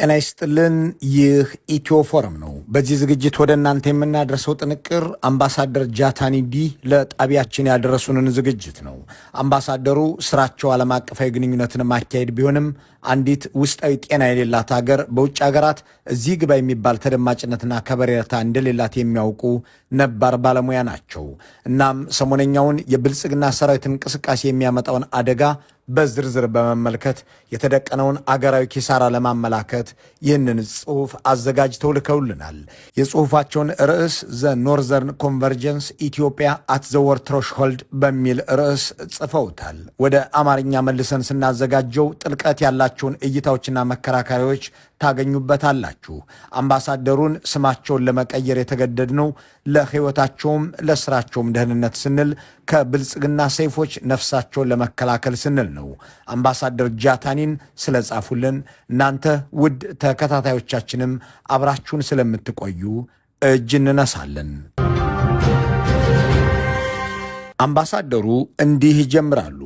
ጤና ይስጥልን። ይህ ኢትዮ ፎረም ነው። በዚህ ዝግጅት ወደ እናንተ የምናደርሰው ጥንቅር አምባሳደር ጃታኒ ዲ ለጣቢያችን ያደረሱንን ዝግጅት ነው። አምባሳደሩ ስራቸው ዓለም አቀፋዊ ግንኙነትን ማካሄድ ቢሆንም አንዲት ውስጣዊ ጤና የሌላት ሀገር በውጭ ሀገራት እዚህ ግባ የሚባል ተደማጭነትና ከበሬታ እንደሌላት የሚያውቁ ነባር ባለሙያ ናቸው። እናም ሰሞነኛውን የብልጽግና ሰራዊት እንቅስቃሴ የሚያመጣውን አደጋ በዝርዝር በመመልከት የተደቀነውን አገራዊ ኪሳራ ለማመላከት ይህንን ጽሑፍ አዘጋጅተው ልከውልናል። የጽሑፋቸውን ርዕስ "The Northern Convergence: Ethiopia at the War Threshold" በሚል ርዕስ ጽፈውታል። ወደ አማርኛ መልሰን ስናዘጋጀው ጥልቀት ያላቸውን እይታዎችና መከራከሪያዎች ታገኙበታላችሁ። አምባሳደሩን ስማቸውን ለመቀየር የተገደድነው ለሕይወታቸውም ለስራቸውም ደህንነት ስንል፣ ከብልጽግና ሰይፎች ነፍሳቸውን ለመከላከል ስንል ነው። አምባሳደር ጃታኒን ስለጻፉልን፣ እናንተ ውድ ተከታታዮቻችንም አብራችሁን ስለምትቆዩ እጅ እንነሳለን። አምባሳደሩ እንዲህ ይጀምራሉ።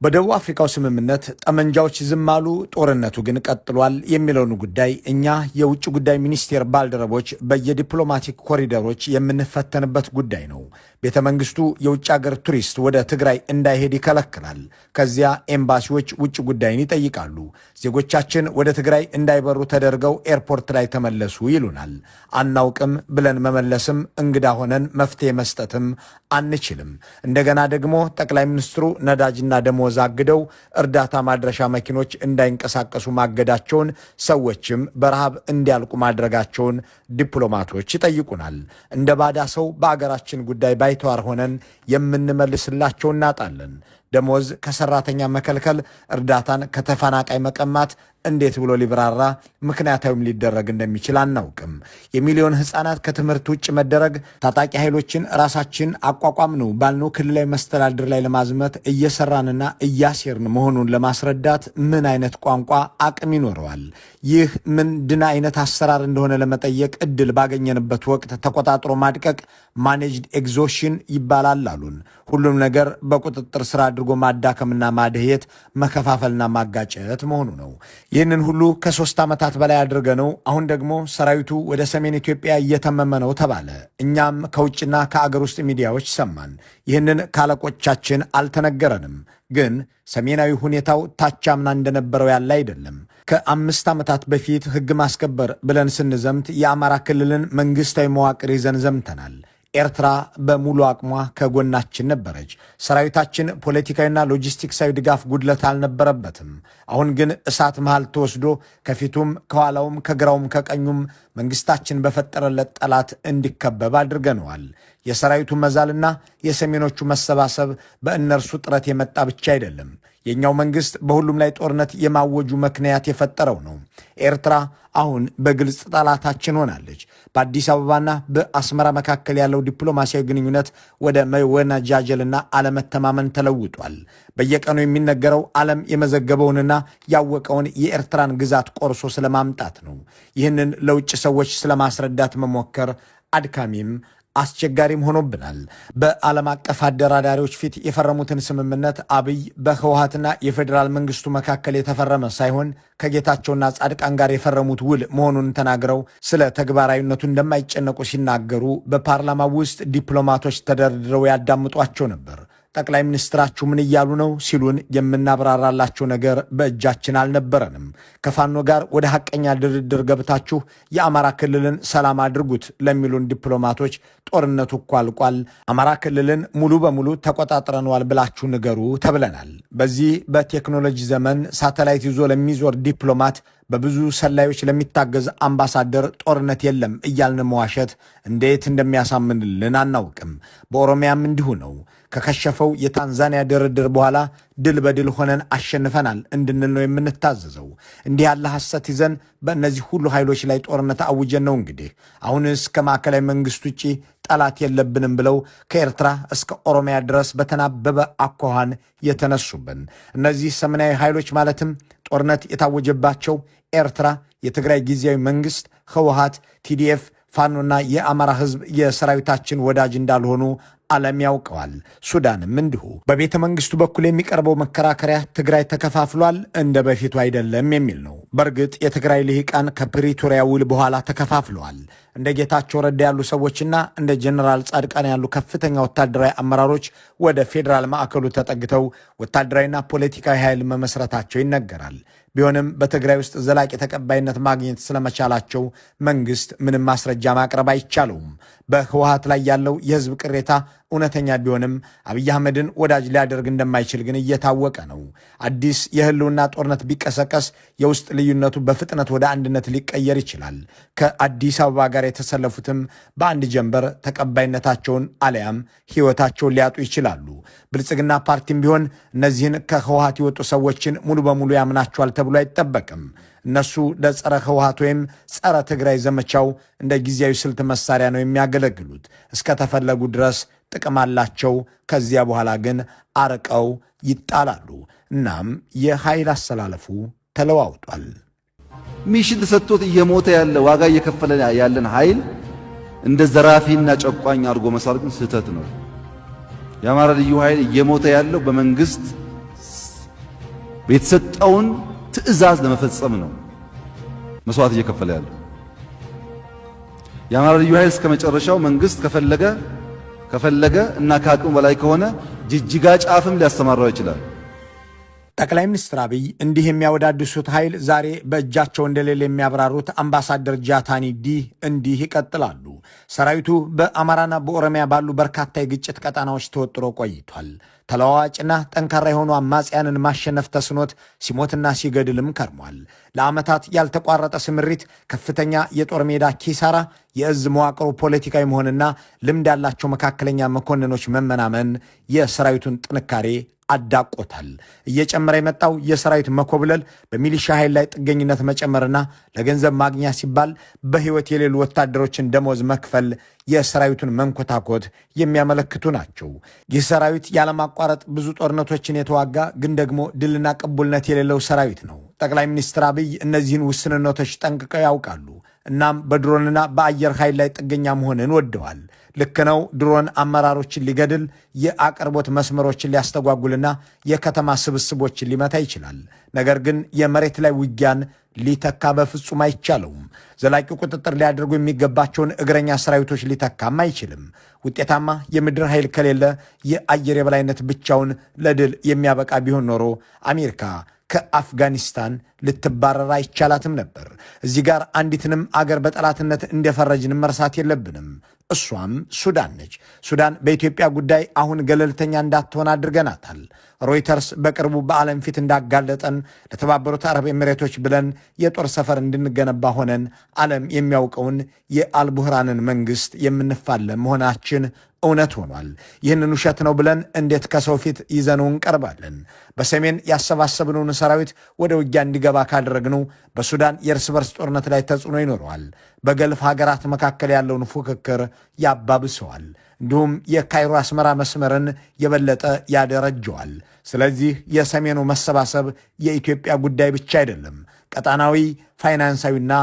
በደቡብ አፍሪካው ስምምነት ጠመንጃዎች ዝም አሉ፣ ጦርነቱ ግን ቀጥሏል የሚለውን ጉዳይ እኛ የውጭ ጉዳይ ሚኒስቴር ባልደረቦች በየዲፕሎማቲክ ኮሪደሮች የምንፈተንበት ጉዳይ ነው። ቤተ መንግስቱ የውጭ ሀገር ቱሪስት ወደ ትግራይ እንዳይሄድ ይከለክላል። ከዚያ ኤምባሲዎች ውጭ ጉዳይን ይጠይቃሉ። ዜጎቻችን ወደ ትግራይ እንዳይበሩ ተደርገው ኤርፖርት ላይ ተመለሱ ይሉናል። አናውቅም ብለን መመለስም እንግዳ ሆነን መፍትሄ መስጠትም አንችልም። እንደገና ደግሞ ጠቅላይ ሚኒስትሩ ነዳጅና ደሞዝ አግደው እርዳታ ማድረሻ መኪኖች እንዳይንቀሳቀሱ ማገዳቸውን፣ ሰዎችም በረሃብ እንዲያልቁ ማድረጋቸውን ዲፕሎማቶች ይጠይቁናል። እንደ ባዳ ሰው በአገራችን ጉዳይ ባይተዋር ሆነን የምንመልስላቸው እናጣለን። ደሞዝ ከሰራተኛ መከልከል፣ እርዳታን ከተፈናቃይ መቀማት እንዴት ብሎ ሊብራራ ምክንያታዊም ሊደረግ እንደሚችል አናውቅም። የሚሊዮን ሕፃናት ከትምህርት ውጭ መደረግ፣ ታጣቂ ኃይሎችን ራሳችን አቋቋምነው ባልነው ክልላዊ መስተዳድር ላይ ለማዝመት እየሰራንና እያሴርን መሆኑን ለማስረዳት ምን አይነት ቋንቋ አቅም ይኖረዋል? ይህ ምንድን አይነት አሰራር እንደሆነ ለመጠየቅ እድል ባገኘንበት ወቅት ተቆጣጥሮ ማድቀቅ፣ managed exhaustion ይባላል አሉን። ሁሉም ነገር በቁጥጥር ስር አድርጎ ማዳከምና ማደህየት፣ መከፋፈልና ማጋጨት መሆኑ ነው። ይህንን ሁሉ ከ3 ዓመታት በላይ አድርገነው አሁን ደግሞ ሰራዊቱ ወደ ሰሜን ኢትዮጵያ እየተመመ ነው ተባለ። እኛም ከውጭና ከአገር ውስጥ ሚዲያዎች ሰማን። ይህንን ካለቆቻችን አልተነገረንም። ግን ሰሜናዊ ሁኔታው ታቻምና እንደነበረው ያለ አይደለም። ከ5 ዓመታት በፊት ሕግ ማስከበር ብለን ስንዘምት የአማራ ክልልን መንግስታዊ መዋቅር ይዘን ዘምተናል። ኤርትራ በሙሉ አቅሟ ከጎናችን ነበረች። ሰራዊታችን ፖለቲካዊና ሎጂስቲክሳዊ ድጋፍ ጉድለት አልነበረበትም። አሁን ግን እሳት መሃል ተወስዶ ከፊቱም ከኋላውም ከግራውም ከቀኙም መንግስታችን በፈጠረለት ጠላት እንዲከበብ አድርገነዋል። የሰራዊቱ መዛልና የሰሜኖቹ መሰባሰብ በእነርሱ ጥረት የመጣ ብቻ አይደለም። የእኛው መንግስት በሁሉም ላይ ጦርነት የማወጁ ምክንያት የፈጠረው ነው። ኤርትራ አሁን በግልጽ ጠላታችን ሆናለች። በአዲስ አበባና በአስመራ መካከል ያለው ዲፕሎማሲያዊ ግንኙነት ወደ መወነጃጀልና አለመተማመን ተለውጧል። በየቀኑ የሚነገረው ዓለም የመዘገበውንና ያወቀውን የኤርትራን ግዛት ቆርሶ ስለማምጣት ነው። ይህንን ለውጭ ሰዎች ስለማስረዳት መሞከር አድካሚም አስቸጋሪም ሆኖብናል። በዓለም አቀፍ አደራዳሪዎች ፊት የፈረሙትን ስምምነት አብይ በህወሀትና የፌዴራል መንግስቱ መካከል የተፈረመ ሳይሆን ከጌታቸውና ጻድቃን ጋር የፈረሙት ውል መሆኑን ተናግረው ስለ ተግባራዊነቱ እንደማይጨነቁ ሲናገሩ በፓርላማ ውስጥ ዲፕሎማቶች ተደርድረው ያዳምጧቸው ነበር። ጠቅላይ ሚኒስትራችሁ ምን እያሉ ነው ሲሉን የምናብራራላቸው ነገር በእጃችን አልነበረንም። ከፋኖ ጋር ወደ ሐቀኛ ድርድር ገብታችሁ የአማራ ክልልን ሰላም አድርጉት ለሚሉን ዲፕሎማቶች ጦርነቱ እኮ አልቋል፣ አማራ ክልልን ሙሉ በሙሉ ተቆጣጥረነዋል ብላችሁ ንገሩ ተብለናል። በዚህ በቴክኖሎጂ ዘመን ሳተላይት ይዞ ለሚዞር ዲፕሎማት፣ በብዙ ሰላዮች ለሚታገዝ አምባሳደር ጦርነት የለም እያልን መዋሸት እንዴት እንደሚያሳምንልን አናውቅም። በኦሮሚያም እንዲሁ ነው። ከከሸፈው የታንዛኒያ ድርድር በኋላ ድል በድል ሆነን አሸንፈናል እንድንል ነው የምንታዘዘው። እንዲህ ያለ ሐሰት ይዘን በእነዚህ ሁሉ ኃይሎች ላይ ጦርነት አውጀን ነው እንግዲህ አሁንስ ከማዕከላዊ መንግስት ውጭ ጠላት የለብንም ብለው ከኤርትራ እስከ ኦሮሚያ ድረስ በተናበበ አኳኋን የተነሱብን። እነዚህ ሰሜናዊ ኃይሎች ማለትም ጦርነት የታወጀባቸው ኤርትራ፣ የትግራይ ጊዜያዊ መንግስት፣ ህወሀት፣ TDF፣ ፋኖና የአማራ ሕዝብ የሰራዊታችን ወዳጅ እንዳልሆኑ ዓለም ያውቀዋል። ሱዳንም እንዲሁ። በቤተ መንግስቱ በኩል የሚቀርበው መከራከሪያ ትግራይ ተከፋፍሏል፣ እንደ በፊቱ አይደለም የሚል ነው። በእርግጥ የትግራይ ልሂቃን ከፕሪቶሪያ ውል በኋላ ተከፋፍለዋል። እንደ ጌታቸው ረዳ ያሉ ሰዎችና እንደ ጀኔራል ጻድቃን ያሉ ከፍተኛ ወታደራዊ አመራሮች ወደ ፌዴራል ማዕከሉ ተጠግተው ወታደራዊና ፖለቲካዊ ኃይል መመስረታቸው ይነገራል። ቢሆንም በትግራይ ውስጥ ዘላቂ ተቀባይነት ማግኘት ስለመቻላቸው መንግስት ምንም ማስረጃ ማቅረብ አይቻለውም። በህወሓት ላይ ያለው የህዝብ ቅሬታ እውነተኛ ቢሆንም አብይ አህመድን ወዳጅ ሊያደርግ እንደማይችል ግን እየታወቀ ነው። አዲስ የህልውና ጦርነት ቢቀሰቀስ የውስጥ ልዩነቱ በፍጥነት ወደ አንድነት ሊቀየር ይችላል። ከአዲስ አበባ ጋር የተሰለፉትም በአንድ ጀንበር ተቀባይነታቸውን አሊያም ህይወታቸውን ሊያጡ ይችላሉ። ብልጽግና ፓርቲም ቢሆን እነዚህን ከህወሓት የወጡ ሰዎችን ሙሉ በሙሉ ያምናቸዋል ተብሎ አይጠበቅም። እነሱ ለጸረ ህወሓት ወይም ጸረ ትግራይ ዘመቻው እንደ ጊዜያዊ ስልት መሳሪያ ነው የሚያገለግሉት። እስከተፈለጉ ድረስ ጥቅም አላቸው። ከዚያ በኋላ ግን አርቀው ይጣላሉ። እናም የኃይል አሰላለፉ ተለዋውጧል። Mission ተሰጥቶት እየሞተ ያለ፣ ዋጋ እየከፈለ ያለን ኃይል እንደ ዘራፊና ጨቋኝ አድርጎ መሳል ግን ስህተት ነው። የአማራ ልዩ ኃይል እየሞተ ያለው በመንግስት የተሰጠውን ትዕዛዝ ለመፈጸም ነው መስዋዕት እየከፈለ ያለው። የአማራ ልዩ ኃይል እስከ መጨረሻው መንግስት ከፈለገ እና ከአቅሙ በላይ ከሆነ ጅጅጋ ጫፍም ሊያሰማራው ይችላል። ጠቅላይ ሚኒስትር አብይ እንዲህ የሚያወዳድሱት ኃይል ዛሬ በእጃቸው እንደሌለ የሚያብራሩት አምባሳደር ጃታኒ ዲ እንዲህ ይቀጥላሉ። ሰራዊቱ በአማራና በኦሮሚያ ባሉ በርካታ የግጭት ቀጠናዎች ተወጥሮ ቆይቷል። ተለዋዋጭና ጠንካራ የሆኑ አማጽያንን ማሸነፍ ተስኖት ሲሞትና ሲገድልም ከርሟል። ለዓመታት ያልተቋረጠ ስምሪት፣ ከፍተኛ የጦር ሜዳ ኪሳራ፣ የእዝ መዋቅሩ ፖለቲካዊ መሆንና ልምድ ያላቸው መካከለኛ መኮንኖች መመናመን የሰራዊቱን ጥንካሬ አዳቆታል። እየጨመረ የመጣው የሰራዊት መኮብለል፣ በሚሊሻ ኃይል ላይ ጥገኝነት መጨመርና ለገንዘብ ማግኛ ሲባል በሕይወት የሌሉ ወታደሮችን ደሞዝ መክፈል የሰራዊቱን መንኮታኮት የሚያመለክቱ ናቸው። ይህ ሰራዊት ያለማቋረጥ ብዙ ጦርነቶችን የተዋጋ፣ ግን ደግሞ ድልና ቅቡልነት የሌለው ሰራዊት ነው። ጠቅላይ ሚኒስትር አብይ እነዚህን ውስንነቶች ጠንቅቀው ያውቃሉ። እናም በድሮንና በአየር ኃይል ላይ ጥገኛ መሆንን ወደዋል። ልክ ነው። ድሮን አመራሮችን ሊገድል፣ የአቅርቦት መስመሮችን ሊያስተጓጉልና የከተማ ስብስቦችን ሊመታ ይችላል። ነገር ግን የመሬት ላይ ውጊያን ሊተካ በፍጹም አይቻለውም። ዘላቂ ቁጥጥር ሊያደርጉ የሚገባቸውን እግረኛ ሰራዊቶች ሊተካም አይችልም። ውጤታማ የምድር ኃይል ከሌለ የአየር የበላይነት ብቻውን ለድል የሚያበቃ ቢሆን ኖሮ አሜሪካ ከአፍጋኒስታን ልትባረር አይቻላትም ነበር። እዚህ ጋር አንዲትንም አገር በጠላትነት እንደፈረጅን መርሳት የለብንም። እሷም ሱዳን ነች። ሱዳን በኢትዮጵያ ጉዳይ አሁን ገለልተኛ እንዳትሆን አድርገናታል። ሮይተርስ በቅርቡ በዓለም ፊት እንዳጋለጠን ለተባበሩት አረብ ኤሚሬቶች ብለን የጦር ሰፈር እንድንገነባ ሆነን ዓለም የሚያውቀውን የአልቡህራንን መንግስት የምንፋለም መሆናችን እውነት ሆኗል። ይህንን ውሸት ነው ብለን እንዴት ከሰው ፊት ይዘነው እንቀርባለን? በሰሜን ያሰባሰብነውን ሰራዊት ወደ ውጊያ እንዲገባ ካደረግነው በሱዳን የእርስ በርስ ጦርነት ላይ ተጽዕኖ ይኖረዋል። በገልፍ ሀገራት መካከል ያለውን ፉክክር ያባብሰዋል። እንዲሁም የካይሮ አስመራ መስመርን የበለጠ ያደረጀዋል። ስለዚህ የሰሜኑ መሰባሰብ የኢትዮጵያ ጉዳይ ብቻ አይደለም፣ ቀጣናዊ፣ ፋይናንሳዊና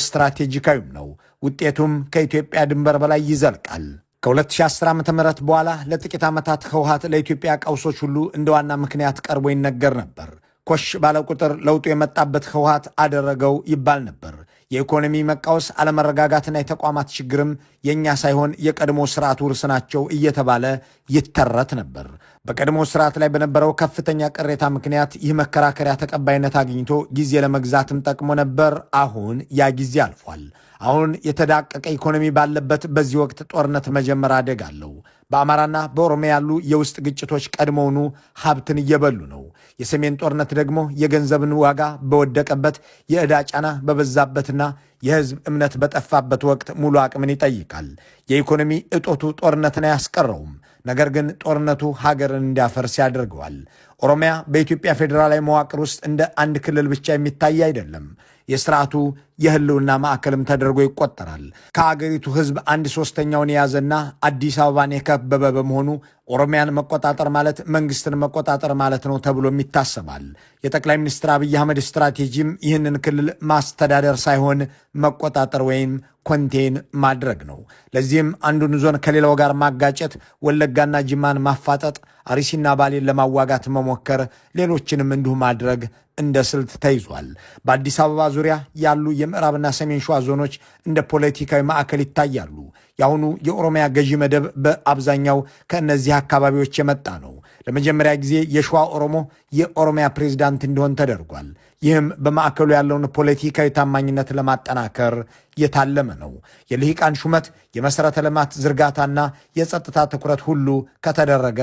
ስትራቴጂካዊም ነው። ውጤቱም ከኢትዮጵያ ድንበር በላይ ይዘልቃል። ከ2010 ዓ ም በኋላ ለጥቂት ዓመታት ህወሓት ለኢትዮጵያ ቀውሶች ሁሉ እንደ ዋና ምክንያት ቀርቦ ይነገር ነበር። ኮሽ ባለ ቁጥር ለውጡ የመጣበት ህወሓት አደረገው ይባል ነበር። የኢኮኖሚ መቃወስ፣ አለመረጋጋትና የተቋማት ችግርም የእኛ ሳይሆን የቀድሞ ስርዓት ውርስ ናቸው እየተባለ ይተረት ነበር። በቀድሞ ስርዓት ላይ በነበረው ከፍተኛ ቅሬታ ምክንያት ይህ መከራከሪያ ተቀባይነት አግኝቶ ጊዜ ለመግዛትም ጠቅሞ ነበር። አሁን ያ ጊዜ አልፏል። አሁን የተዳቀቀ ኢኮኖሚ ባለበት በዚህ ወቅት ጦርነት መጀመር አደጋ አለው። በአማራና በኦሮሚያ ያሉ የውስጥ ግጭቶች ቀድሞውኑ ሀብትን እየበሉ ነው። የሰሜን ጦርነት ደግሞ የገንዘብን ዋጋ በወደቀበት፣ የዕዳ ጫና በበዛበትና የህዝብ እምነት በጠፋበት ወቅት ሙሉ አቅምን ይጠይቃል። የኢኮኖሚ እጦቱ ጦርነትን አያስቀረውም። ነገር ግን ጦርነቱ ሀገርን እንዲያፈርስ ያደርገዋል። ኦሮሚያ በኢትዮጵያ ፌዴራላዊ መዋቅር ውስጥ እንደ አንድ ክልል ብቻ የሚታይ አይደለም። የስርዓቱ የህልውና ማዕከልም ተደርጎ ይቆጠራል። ከአገሪቱ ህዝብ አንድ ሶስተኛውን የያዘና አዲስ አበባን የከበበ በመሆኑ ኦሮሚያን መቆጣጠር ማለት መንግስትን መቆጣጠር ማለት ነው ተብሎም ይታሰባል። የጠቅላይ ሚኒስትር አብይ አህመድ ስትራቴጂም ይህንን ክልል ማስተዳደር ሳይሆን መቆጣጠር ወይም Contain ማድረግ ነው። ለዚህም አንዱን ዞን ከሌላው ጋር ማጋጨት፣ ወለጋና ጅማን ማፋጠጥ፣ አርሲና ባሌን ለማዋጋት መሞከር፣ ሌሎችንም እንዲሁ ማድረግ እንደ ስልት ተይዟል። በአዲስ አበባ ዙሪያ ያሉ የምዕራብና ሰሜን ሸዋ ዞኖች እንደ ፖለቲካዊ ማዕከል ይታያሉ። የአሁኑ የኦሮሚያ ገዢ መደብ በአብዛኛው ከእነዚህ አካባቢዎች የመጣ ነው። ለመጀመሪያ ጊዜ የሸዋ ኦሮሞ የኦሮሚያ ፕሬዝዳንት እንዲሆን ተደርጓል። ይህም በማዕከሉ ያለውን ፖለቲካዊ ታማኝነት ለማጠናከር የታለመ ነው። የልሂቃን ሹመት፣ የመሠረተ ልማት ዝርጋታና የጸጥታ ትኩረት ሁሉ ከተደረገ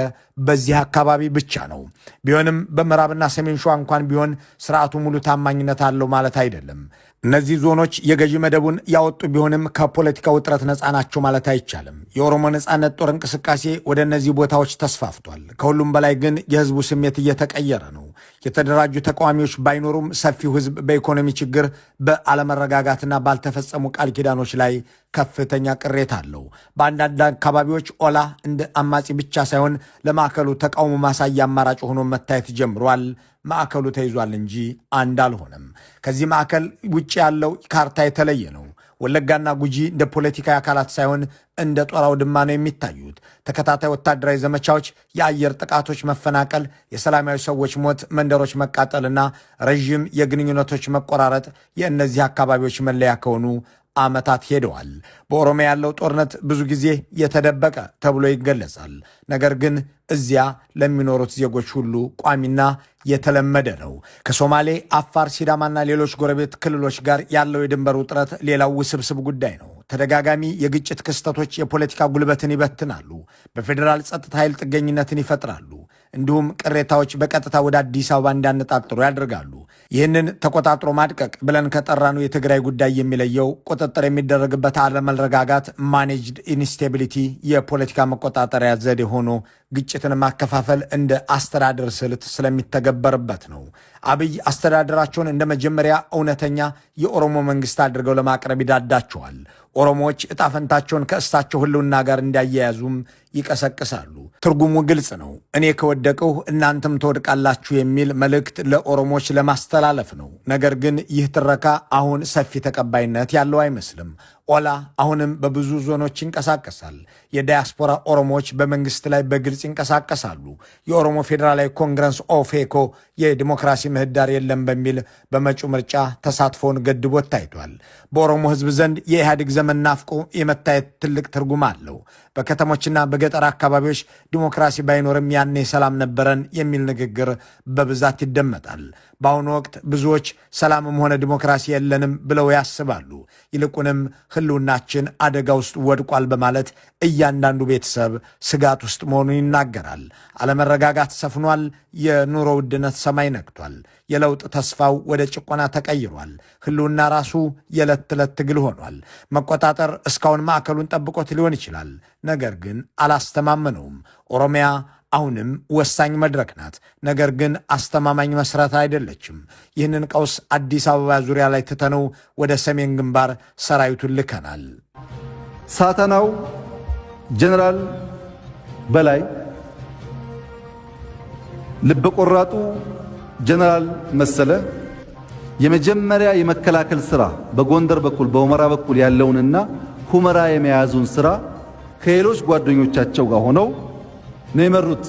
በዚህ አካባቢ ብቻ ነው። ቢሆንም በምዕራብና ሰሜን ሸዋ እንኳን ቢሆን ስርዓቱ ሙሉ ታማኝነት አለው ማለት አይደለም። እነዚህ ዞኖች የገዢ መደቡን ያወጡ ቢሆንም ከፖለቲካ ውጥረት ነፃ ናቸው ማለት አይቻልም። የኦሮሞ ነፃነት ጦር እንቅስቃሴ ወደ እነዚህ ቦታዎች ተስፋፍቷል። ከሁሉም በላይ ግን የህዝቡ ስሜት እየተቀየረ ነው። የተደራጁ ተቃዋሚዎች ባይኖሩም ሰፊው ህዝብ በኢኮኖሚ ችግር፣ በአለመረጋጋትና ባልተፈጸሙ ቃል ኪዳኖች ላይ ከፍተኛ ቅሬታ አለው። በአንዳንድ አካባቢዎች ኦላ እንደ አማጺ ብቻ ሳይሆን ለማዕከሉ ተቃውሞ ማሳያ አማራጭ ሆኖ መታየት ጀምሯል። ማዕከሉ ተይዟል እንጂ አንድ አልሆነም። ከዚህ ማዕከል ውጭ ያለው ካርታ የተለየ ነው። ወለጋና ጉጂ እንደ ፖለቲካዊ አካላት ሳይሆን እንደ ጦር አውድማ ነው የሚታዩት። ተከታታይ ወታደራዊ ዘመቻዎች፣ የአየር ጥቃቶች፣ መፈናቀል፣ የሰላማዊ ሰዎች ሞት፣ መንደሮች መቃጠልና ረዥም የግንኙነቶች መቆራረጥ የእነዚህ አካባቢዎች መለያ ከሆኑ ዓመታት ሄደዋል። በኦሮሚያ ያለው ጦርነት ብዙ ጊዜ የተደበቀ ተብሎ ይገለጻል። ነገር ግን እዚያ ለሚኖሩት ዜጎች ሁሉ ቋሚና የተለመደ ነው። ከሶማሌ፣ አፋር፣ ሲዳማና ሌሎች ጎረቤት ክልሎች ጋር ያለው የድንበር ውጥረት ሌላው ውስብስብ ጉዳይ ነው። ተደጋጋሚ የግጭት ክስተቶች የፖለቲካ ጉልበትን ይበትናሉ፣ በፌዴራል ጸጥታ ኃይል ጥገኝነትን ይፈጥራሉ፣ እንዲሁም ቅሬታዎች በቀጥታ ወደ አዲስ አበባ እንዲያነጣጥሩ ያደርጋሉ። ይህንን ተቆጣጥሮ ማድቀቅ ብለን ከጠራነው የትግራይ ጉዳይ የሚለየው ቁጥጥር የሚደረግበት አለመረጋጋት managed instability የፖለቲካ መቆጣጠሪያ ዘዴ ሆኖ ግጭትን ማከፋፈል እንደ አስተዳደር ስልት ስለሚተገበርበት ነው። አብይ አስተዳደራቸውን እንደ መጀመሪያ እውነተኛ የኦሮሞ መንግስት አድርገው ለማቅረብ ይዳዳቸዋል። ኦሮሞዎች እጣፈንታቸውን ከእሳቸው ህልውና ጋር እንዲያያያዙም ይቀሰቅሳሉ። ትርጉሙ ግልጽ ነው። እኔ ከወደቅሁ እናንተም ትወድቃላችሁ የሚል መልእክት ለኦሮሞዎች ለማስተላለፍ ነው። ነገር ግን ይህ ትረካ አሁን ሰፊ ተቀባይነት ያለው አይመስልም። ኦላ አሁንም በብዙ ዞኖች ይንቀሳቀሳል። የዳያስፖራ ኦሮሞዎች በመንግስት ላይ በግልጽ ይንቀሳቀሳሉ። የኦሮሞ ፌዴራላዊ ኮንግረስ ኦፌኮ የዲሞክራሲ ምህዳር የለም በሚል በመጪው ምርጫ ተሳትፎውን ገድቦት ታይቷል። በኦሮሞ ህዝብ ዘንድ የኢህአዴግ ዘመን ናፍቆ የመታየት ትልቅ ትርጉም አለው። በከተሞችና በገጠር አካባቢዎች ዲሞክራሲ ባይኖርም ያኔ ሰላም ነበረን የሚል ንግግር በብዛት ይደመጣል። በአሁኑ ወቅት ብዙዎች ሰላምም ሆነ ዲሞክራሲ የለንም ብለው ያስባሉ። ይልቁንም ህልውናችን አደጋ ውስጥ ወድቋል በማለት እያንዳንዱ ቤተሰብ ስጋት ውስጥ መሆኑን ይናገራል። አለመረጋጋት ሰፍኗል። የኑሮ ውድነት ሰማይ ነክቷል። የለውጥ ተስፋው ወደ ጭቆና ተቀይሯል። ህልውና ራሱ የዕለት ተዕለት ትግል ሆኗል። መቆጣጠር እስካሁን ማዕከሉን ጠብቆት ሊሆን ይችላል፣ ነገር ግን አላስተማመነውም። ኦሮሚያ አሁንም ወሳኝ መድረክ ናት፣ ነገር ግን አስተማማኝ መሰረት አይደለችም። ይህንን ቀውስ አዲስ አበባ ዙሪያ ላይ ትተነው ወደ ሰሜን ግንባር ሰራዊቱን ልከናል። ሳተናው ጀነራል በላይ፣ ልበቆራጡ ጀነራል መሰለ የመጀመሪያ የመከላከል ስራ በጎንደር በኩል በሁመራ በኩል ያለውንና ሁመራ የመያዙን ስራ ከሌሎች ጓደኞቻቸው ጋር ሆነው ነው የመሩት።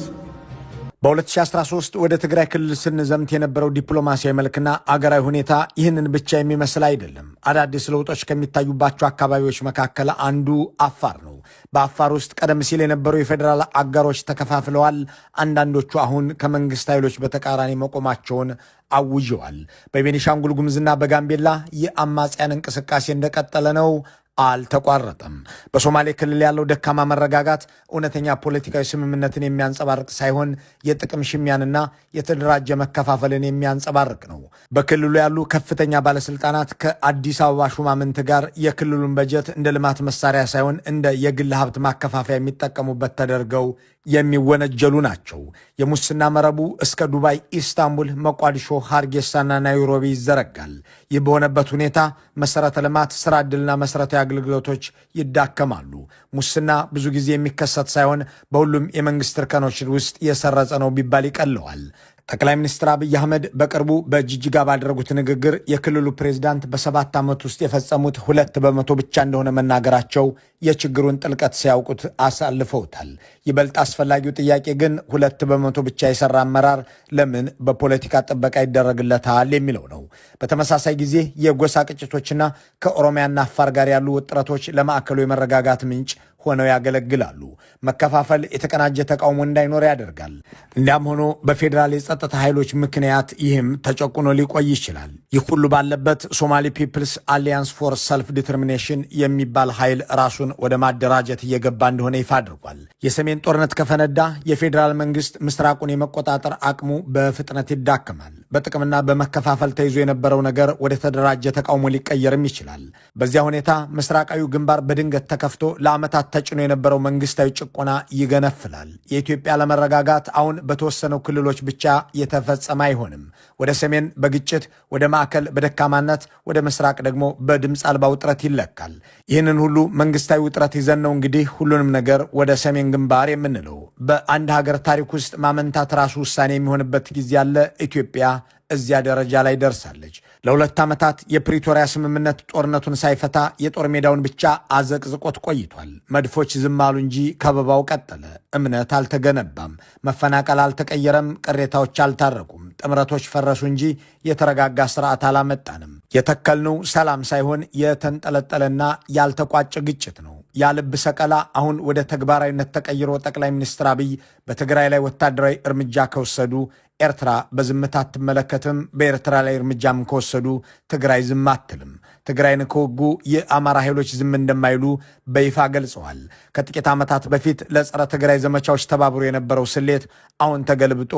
በ2013 ወደ ትግራይ ክልል ስንዘምት የነበረው ዲፕሎማሲያዊ መልክና አገራዊ ሁኔታ ይህንን ብቻ የሚመስል አይደለም። አዳዲስ ለውጦች ከሚታዩባቸው አካባቢዎች መካከል አንዱ አፋር ነው። በአፋር ውስጥ ቀደም ሲል የነበሩ የፌዴራል አጋሮች ተከፋፍለዋል። አንዳንዶቹ አሁን ከመንግስት ኃይሎች በተቃራኒ መቆማቸውን አውጀዋል። በቤኒሻንጉል ጉሙዝና በጋምቤላ የአማጽያን እንቅስቃሴ እንደቀጠለ ነው፣ አልተቋረጠም። በሶማሌ ክልል ያለው ደካማ መረጋጋት እውነተኛ ፖለቲካዊ ስምምነትን የሚያንጸባርቅ ሳይሆን የጥቅም ሽሚያንና የተደራጀ መከፋፈልን የሚያንጸባርቅ ነው። በክልሉ ያሉ ከፍተኛ ባለስልጣናት ከአዲስ አበባ ሹማምንት ጋር የክልሉን በጀት እንደ ልማት መሳሪያ ሳይሆን እንደ የግል ሀብት ማከፋፈያ የሚጠቀሙበት ተደርገው የሚወነጀሉ ናቸው። የሙስና መረቡ እስከ ዱባይ፣ ኢስታንቡል፣ ሞቃዲሾ፣ ሃርጌሳና ናይሮቢ ይዘረጋል። ይህ በሆነበት ሁኔታ መሰረተ ልማት፣ ስራ ዕድልና መሰረታዊ አገልግሎቶች ይዳከማሉ። ሙስና ብዙ ጊዜ የሚከሰት ሳይሆን በሁሉም የመንግስት እርከኖች ውስጥ የሰረጸ ነው ቢባል ይቀለዋል። ጠቅላይ ሚኒስትር አብይ አህመድ በቅርቡ በጅጅጋ ባደረጉት ንግግር የክልሉ ፕሬዝዳንት በ7 ዓመት ውስጥ የፈጸሙት 2% ብቻ እንደሆነ መናገራቸው የችግሩን ጥልቀት ሲያውቁት አሳልፈውታል። ይበልጥ አስፈላጊው ጥያቄ ግን 2% ብቻ የሰራ አመራር ለምን በፖለቲካ ጥበቃ ይደረግለታል የሚለው ነው። በተመሳሳይ ጊዜ የጎሳ ግጭቶችና ከኦሮሚያና አፋር ጋር ያሉ ውጥረቶች ለማዕከሉ የመረጋጋት ምንጭ ሆነው ያገለግላሉ። መከፋፈል የተቀናጀ ተቃውሞ እንዳይኖር ያደርጋል። እንዲያም ሆኖ በፌዴራል የጸጥታ ኃይሎች ምክንያት ይህም ተጨቁኖ ሊቆይ ይችላል። ይህ ሁሉ ባለበት Somali People's Alliance for Self Determination የሚባል ኃይል ራሱን ወደ ማደራጀት እየገባ እንደሆነ ይፋ አድርጓል። የሰሜን ጦርነት ከፈነዳ የፌዴራል መንግስት ምስራቁን የመቆጣጠር አቅሙ በፍጥነት ይዳከማል። በጥቅምና በመከፋፈል ተይዞ የነበረው ነገር ወደ ተደራጀ ተቃውሞ ሊቀየርም ይችላል። በዚያ ሁኔታ ምስራቃዊ ግንባር በድንገት ተከፍቶ ለዓመታት ተጭኖ የነበረው መንግስታዊ ጭቆና ይገነፍላል። የኢትዮጵያ አለመረጋጋት አሁን በተወሰነው ክልሎች ብቻ የተፈጸመ አይሆንም። ወደ ሰሜን በግጭት፣ ወደ ማዕከል በደካማነት፣ ወደ ምስራቅ ደግሞ በድምፅ አልባ ውጥረት ይለካል። ይህንን ሁሉ መንግስታዊ ውጥረት ይዘን ነው እንግዲህ ሁሉንም ነገር ወደ ሰሜን ግንባር የምንለው። በአንድ ሀገር ታሪክ ውስጥ ማመንታት ራሱ ውሳኔ የሚሆንበት ጊዜ አለ። ኢትዮጵያ እዚያ ደረጃ ላይ ደርሳለች። ለ2 ዓመታት የፕሪቶሪያ ስምምነት ጦርነቱን ሳይፈታ የጦር ሜዳውን ብቻ አዘቅዝቆት ቆይቷል። መድፎች ዝም አሉ እንጂ ከበባው ቀጠለ። እምነት አልተገነባም። መፈናቀል አልተቀየረም። ቅሬታዎች አልታረቁም። ጥምረቶች ፈረሱ እንጂ የተረጋጋ ስርዓት አላመጣንም። የተከልነው ሰላም ሳይሆን የተንጠለጠለና ያልተቋጨ ግጭት ነው። ያ ልብ ሰቀላ አሁን ወደ ተግባራዊነት ተቀይሮ ጠቅላይ ሚኒስትር አብይ በትግራይ ላይ ወታደራዊ እርምጃ ከወሰዱ ኤርትራ በዝምታ አትመለከትም። በኤርትራ ላይ እርምጃም ከወሰዱ ትግራይ ዝም አትልም። ትግራይን ከወጉ የአማራ ኃይሎች ዝም እንደማይሉ በይፋ ገልጸዋል። ከጥቂት ዓመታት በፊት ለጸረ ትግራይ ዘመቻዎች ተባብሮ የነበረው ስሌት አሁን ተገልብጦ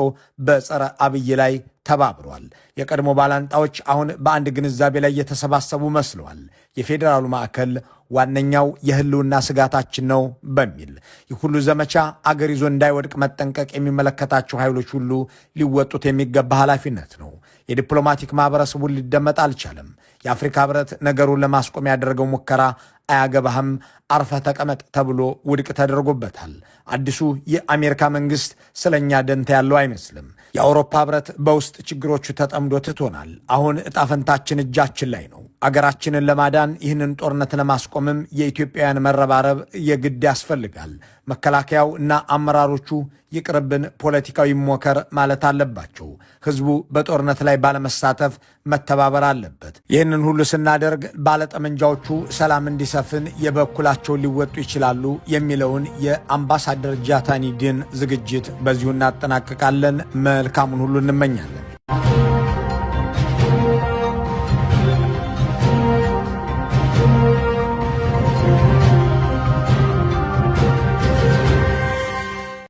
በጸረ አብይ ላይ ተባብሯል። የቀድሞ ባላንጣዎች አሁን በአንድ ግንዛቤ ላይ የተሰባሰቡ መስለዋል። የፌዴራሉ ማዕከል ዋነኛው የህልውና ስጋታችን ነው በሚል። ይህ ሁሉ ዘመቻ አገር ይዞ እንዳይወድቅ መጠንቀቅ የሚመለከታቸው ኃይሎች ሁሉ ሊወጡት የሚገባ ኃላፊነት ነው። የዲፕሎማቲክ ማህበረሰቡን ሊደመጥ አልቻለም። የአፍሪካ ህብረት ነገሩን ለማስቆም ያደረገው ሙከራ አያገባህም፣ አርፈህ ተቀመጥ ተብሎ ውድቅ ተደርጎበታል። አዲሱ የአሜሪካ መንግስት ስለኛ ደንታ ያለው አይመስልም። የአውሮፓ ህብረት በውስጥ ችግሮቹ ተጠምዶ ትቶናል። አሁን እጣፈንታችን እጃችን ላይ ነው። አገራችንን ለማዳን፣ ይህንን ጦርነት ለማስቆምም የኢትዮጵያውያን መረባረብ የግድ ያስፈልጋል። መከላከያው እና አመራሮቹ ይቅርብን፣ ፖለቲካው ይሞከር ማለት አለባቸው። ህዝቡ በጦርነት ላይ ባለመሳተፍ መተባበር አለበት። ይህንን ሁሉ ስናደርግ ባለጠመንጃዎቹ ሰላም እንዲሰፍን የበኩላቸውን ሊወጡ ይችላሉ የሚለውን የአምባሳደር ጃታኒ ዲን ዝግጅት በዚሁ እናጠናቅቃለን። መልካሙን ሁሉ እንመኛለን።